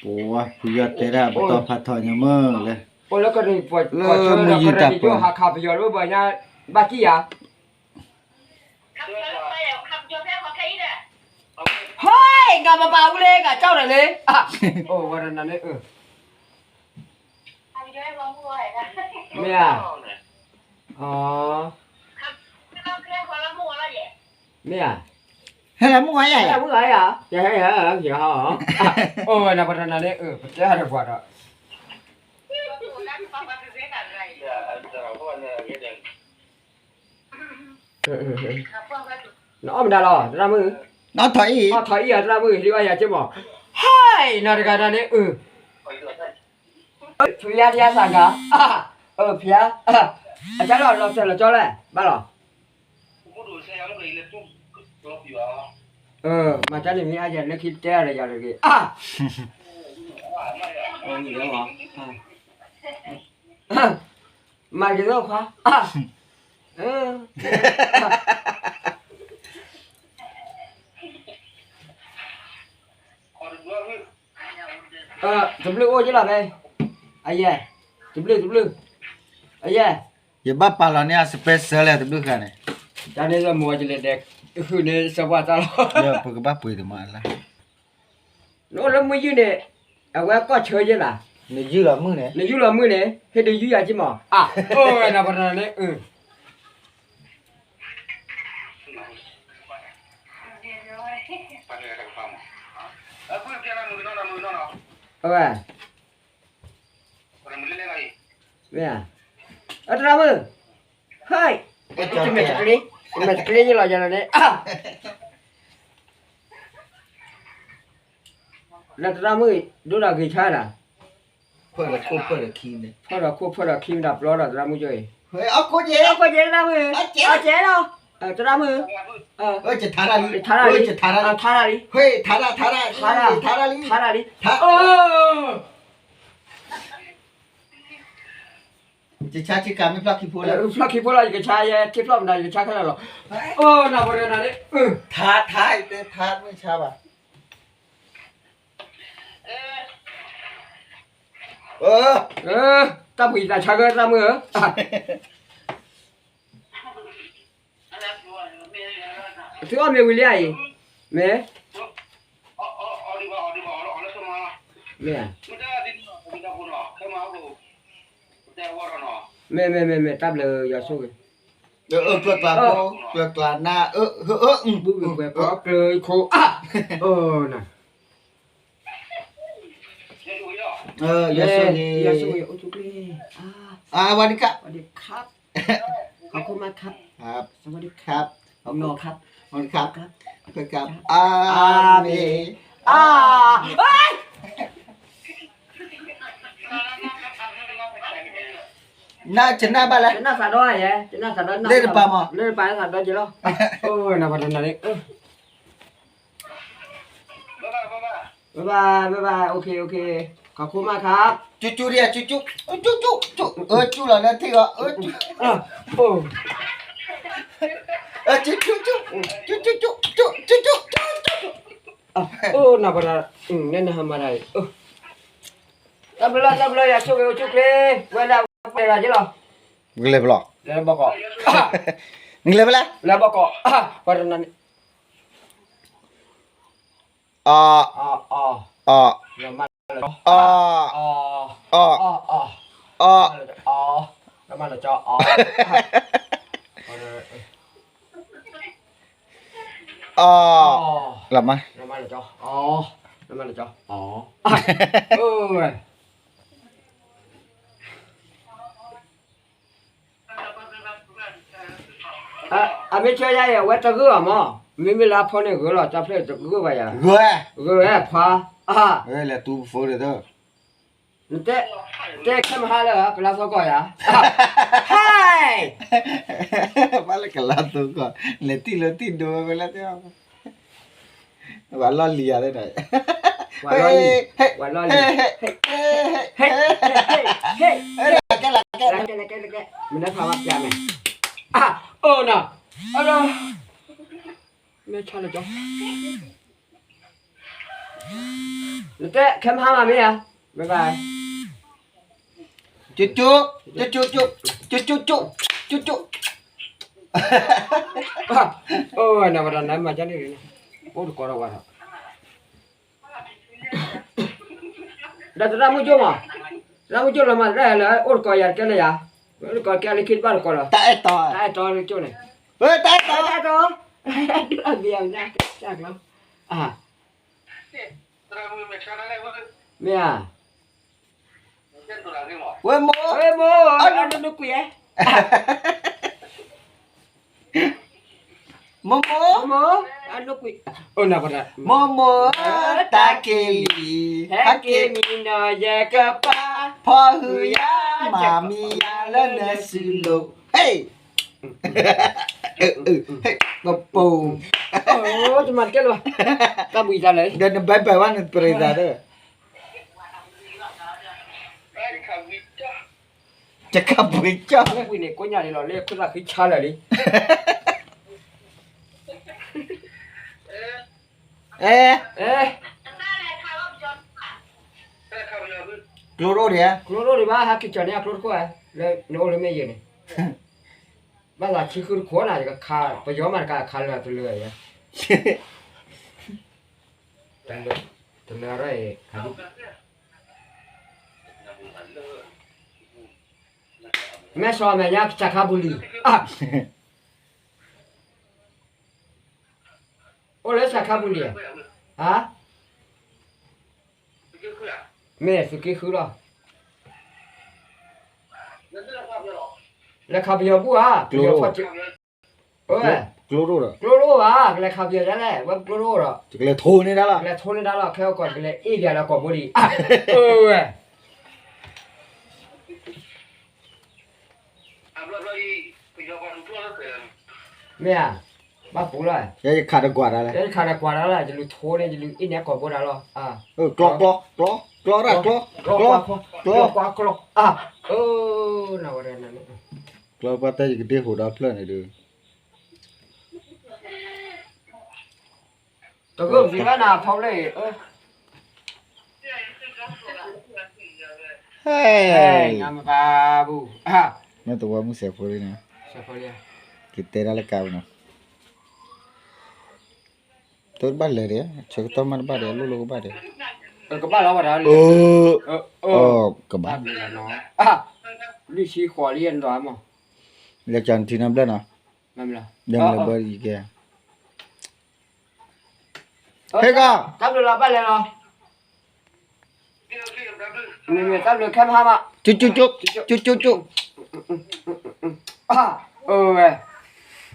ပဝဲဖုယီၤတဲဒၣ်ပတီၢ်ဖးထီညါမ့ၢ်လဲၣ်, အိၣ်လၢကရံၣ်ပှၤလၢမုၢ်ယံၤတၢ်ပၢၢ်, ဟးခးပယီၤလၢဘၣ်ညါ, ဘၣ်ကံၢ်ယၤ ဟဲ, ငါပပာ်အူလၢ ငါကၠီၣ်တၢ်လၢ, အိၣ်ဝဲဒၣ်နၤန့ၣ်, မ့ၢ်ဧါ, မ့ၢ်ဧါ, ဟဲလၢမုၢ်ဝါယၤ, အိၣ်ဝဲဒၣ်ပတနၤန့ၣ်, ပတဲဟးဒီးပှၤဒီး နအီၣ်မတၤလီၤ သရၣ်မုၣ်, နအီၣ်ထီၣ်အံၤ, အီၣ်ထီၣ်အံၤဧါ သရၣ်မုၣ်, ဟ့ၣ်အီၣ်ယၤက့မး, ဟဲ, နၤတဂၤဒၣ်န့ၣ်, ဖုယါဖုယါသးဂၤ, ဖုယါ, အကၢ်လီၤလီၤစဲးလီၤကၠီလဲၣ် ဘၣ်လီၤ, မၤတၢ်န့ၣ်မ့ၢ်အါယၤ လၢခံတဲအါဒီးယၤတဂ့ၤ, မၤတက့ၤသိးခွါ, တဘျုးအိၣ်က့လီၤဖဲ, အယဲၢ်, တဘျုးတဘျုး, အယဲၢ်, ယဘၣ်ပာ်လီၤန့ၢ်အ special လဲၣ် တဘျုးဃာ်န့ၣ်, တၢ်န့ၣ်လၢမ့ၢ်ဝဲကလဲၤဒဲး, ဃုာ်န့ၢ်စၢၤပှၢ်တၢ်လီၤ, ပကဘၣ်ပှ့ၤတမးလၢ နအိၣ်လၢမုၢ်ယုၢ်န့ၣ်, အဝဲကီၢ်ဆၢယဲၢ်လၢ, နယုၢ်လီၤမုၢ်န့ၣ်, နယုၢ်လီၤမုၢ်န့ၣ် ဟ့ၣ်ဒုးယုၢ်ယၤက့မး, အိၣ်ဝဲဒၣ်ပတနၤန့ၣ်, အဝဲ, မ့ၢ်ဧါ, အသရၣ်မုၣ်, ဟဲ, တမဲာ်တကျ့, တမဲာ်တကျ့ယလီၤယၤလီၤန့ၣ်, လၢသရၣ်မုၣ်, ဒိၣ်ဒီးဂ့ၤဆါဒၣ်, ဖၢၣ်ဒီးခိၣ်ဖၢၣ်ဒီးခံ, ဖၢၣ်ဒီးခိၣ်ဖၢၣ်ဒီးခံမတၤပျီဒီးသရၣ်မုၣ်ကၠိအံၤ, အီၣ်ကိးက့ၤ, အီၣ်ကိးက့ၤသရၣ်မုၣ်, အီၣ်က့ၤလီၤ, သရၣ်မုၣ်, ထါဒၣ်လံ, ထါဒၣ်လံ, ထါဒၣ်လံ, ထါဒၣ်, ထါဒၣ်လံ, ထါဒၣ်လံ, ယဆါထံကၤမ့ၢ်ဖျီၣ်ခံဖိလၢ, ဖျီၣ်ခံဖိလီၤ ယကဆါယဲ ထံဖျီၣ်မနုၤ ယကဆါခဲလၢာ်လီၤ, အိၣ်နၤပှၤတဂၤန့ၣ်, ထါထါတဲထါမ့ၢ်ဆါဘၣ်, တၢ်ပှ့ၤယသးဆါကၢသရၣ်မုၣ်ဧၢ, သုအီၣ်မ့ၤဝံၤလံဧါအံၤ, မ့ၢ်, မ့ၢ်ဧါ, မ့ၢ်မ့ၢ်မ့ၢ်မ့ၢ် တၢ်ဘျုးယွၤဆိၣ်ဂ့ၤ, ကျၢၤကျါဖိ, ကျၢၤကျါနၢ်, ဘူၣ်က့ၤပှဲၤဖီကျၢၤခိၣ်, အိၣ်နၤ, ယွၤဆိၣ်ဂ့ၤ, ယွၤဆိၣ်ဂ့ၤ အိၣ်ဆူၣ်ချ့, สวัสดีครับ, สวัสดีครับ, ขอบคุณมากครับ, ครับ, สวัสดีครับ, ครับ, ขอบคุณครับ, ขอบคุณครับ, ครับ, ขอบคุณครับ, อาเมน, อา, နၢ်ကနၣ်ဘၣ်လဲၣ်, ကနၣ်သးဒီးယဲ, ကနၣ်သးဒီးနၢ်, လၢတပၤမး, လၢတပၤသးဒီးက့ၤလီၤ, အိၣ်နၤပှၤတဂၤန့ၣ်, ဘၣ်ဘၣ်ဘၣ်ဘၣ်, โอเคโอเค, ขอบคุณมากครับ, ကၠူကၠူဒံး, ကၠူကၠူ, ကၠူကၠူ, ကၠူလီၤလၢထံၣ်အီၤ, ကၠူကၠူ, ကၠူကၠူ, ကၠူကၠူ, အိၣ်နၤပှၤတဂၤ, နဲနဟးမၤတၢ်အံၤ, တၢ်ဘျုးလီၤ တၢ်ဘျုးလီၤ ယွၤဆိၣ်ဂ့ၤအိၣ်ဆူၣ်ချ့, ဝဲဒၣ်ပှဲၤလီၤက့ၤလီၤ, နကလဲၤဖဲလဲၣ်, လဲၤဘီကီး, နကလဲၤဖဲလဲၣ်, လဲၤဘီကီး, ပှၤတဂၤန့ၣ် အီ, အီ, အီ, အီ, အီ, အီ, အီ, အီ, အီ, လီၤမး, အမ့ၢ်ဆၢယၤအံၤ အဝဲတဂၢၢ်ဘၣ်မး, မ့မ့ၢ်လၢအဖီန့ၣ်ဂၢၢ်လီၤ, တၢ်ဖျၢၣ်တဂၢၢ်ဘၣ်ယၤ, ဂၢၢ်, ဂၢၢ်ဝဲခွါ, လဲၤတူၤဖိဒီး, နတဲ, တဲခဲမဟါလၢကလါသိကီၢ်ယၤ, ဟဲ, ဘၣ်လၢကလါသိကီၢ်, လဲၤတံၢ်လၢတံၢ်ဒိဝဲလၢတဲ, ပှၤလီၢ်လံၤယၤသ့ၣ်, ပှၤလီၢ်လံၤ, ပှၤလီၢ်လံၤ, ဟဲ, ဟဲ, ဟဲ, ကဲလၢကဲ, မ့ၢ်နဖးဝဲပျးမဲာ်, အိၣ်နီၤ, အလီၤ, မ့ၢ်ဆါလၢကၠီ, နတဲခဲမဟါမးမ့ၢ်ဧါ, ဘၣ်ဘၣ်, ကၠိကၠိ, ကၠိကၠိ, ကၠိကၠိ, ကၠိကၠိ, အိၣ်နဝဲဒၣ်နမၤကန့ၣ်, အိၣ်တကိးဒီးဝဲဒီး ဒီးသရၣ်မုၣ်ကၠိမး, သရၣ်မုၣ်ကၠိလီၤမး သရၣ်ဟဲလၢအိၣ်တကိးယၤတကဲလၢယၤ, အိၣ်တကိးတကဲလၢခံတဘၣ်တကိးလီၤ, တၢ်အဲၣ်တီ, တၢ်အဲၣ်တီကၠိန့ၣ်, တၢ်အဲၣ်တီ, တၢ်အဲၣ်တီ, ဒုးအဘံယၤညါကၠၢ်ကျီ, အါ မ့ၢ်ဧါ, ဝဲမိၢ်, ဝဲမိၢ်, အနနကွံာ်ဧါ, မိၢ်မိၢ်, မိၢ်မိၢ်, အနကွံာ်, မိၢ်မိၢ်, တၢ်က့ၤလံ, ဟဲက့ၤမံနီၤယကပၤ, ဖီၣ်ဟုယၤ, မၤမံယၤလၢနစုလိၤ, ဟ့ၣ် ပပူၤ, တမၤတကဲလၢၤဘၣ်, တၢ်ဘှံးသးလၢ, ဒီးနဘဲဘဲဝဲနပရံသးဒီး, တကဘှံးကၠီ, ဘှံးန့ၣ်ကိးညါန့ၣ်လီၤ လၢခိၣ်သၣ်ဃံဆါလၢာ်လံ, အဲ အဲ ကျိတအိၣ်ဒံးဧါ, ကျိတအိၣ်ဒံးဘၣ် ဟဲက့ၤကၠီၤန့ၢ်အကျိတခိၣ်ဧါ, လၢနအိၣ်လၢမ့ၢ်ယဲၢ်န့ၣ်, ဘၣ်သးဆံဃုတခိၣ်နၤ ယကခါ ပယီၤမးတကးခါလၢာ်တလၢာ်ဧါ, တလၢာ်ရၣ်အံၤ, မဲၢ်စီၤမဲာ်ညါစၢ်ခါပူၤလံၤ, အိၣ်လၢစၢ်ခါပူၤလံၤ, ဧါ, မ့ၢ်သုးက့ဃုလီၤ, လဲၤခးပယီၤဘူၣ်ဧါ, ပယီၤဖီၣ်, ကျိတအိၣ်ဒီး, ကျိတအိၣ်ဘၣ် ကလဲၤခးပယီၤဒ်လဲၣ် ဝဲကျိတအိၣ်ဒီး, ယကလဲၤထိန့ၢ်ဒၣ်လီၤ, ကလဲၤထိန့ၢ်ဒၣ်လီၤ ခဲအံၤကီး ယကလဲၤအ့ၣ်ဒံးလၢကီၢ်ဘိဒံး, အၢဝဲ မ့ၢ်ဧါ, ဘၣ်ပူၤလီၤ, ယခးတကွၢ်ဒၣ်လဲၣ်, ယခးတကွၢ်ဒၣ်လီၤ ယလူၤထိန့ၢ် ယလူၤအ့ၣ်န့ၢ်ကီၢ်ဘိဒၣ်လီၤ, ကျီ ကျီ ကျီ ကျီရၣ်ကျီ ကျီ ကျီ ကျီ အါ, အၢ, နဝဲဒၣ်န့ၣ်, ကျီပှၤတဲယကဒ့ဟူးဒီးဖျၢၣ်န့ၣ်ဒုး တဂုၢ်ဝံၤဘၣ်နၤဖီဘျဲၣ်အံၤ, ဟဲ, ဟဲ, နမပာ်ဘူး, မ့ၢ်သဝီမုၢ်စဲးဖိလံန့ၣ်, စဲးဖိလံ, ကတဲဒၣ်လၢကါပူၤနီၤ, တဘၣ်လဲၤဒီး, ဆၢကတီၢ်မးတဘၣ်ဒီး, လိၣ်လိၣ်ကဘၣ်ဒီး, ကဘၣ်လီၤဝဲဒၣ်, ကဘၣ်, လွံၢ်ဆံဃိးလံနဒွးမး, လဲၤကၠီနထံနဘျၢၣ်နီၤ, ယမ့ၢ်လၢဘၢယကဲ ဟဲကီ, တၢ်ဘျုးလီၤ ဘၣ်လဲၤလီၤ, မ့မ့ၢ်တၢ်ဘျုးခဲမဟါမး, ကၠူကၠူကၠူ, ကၠူကၠူကၠူ, အၢဝဲ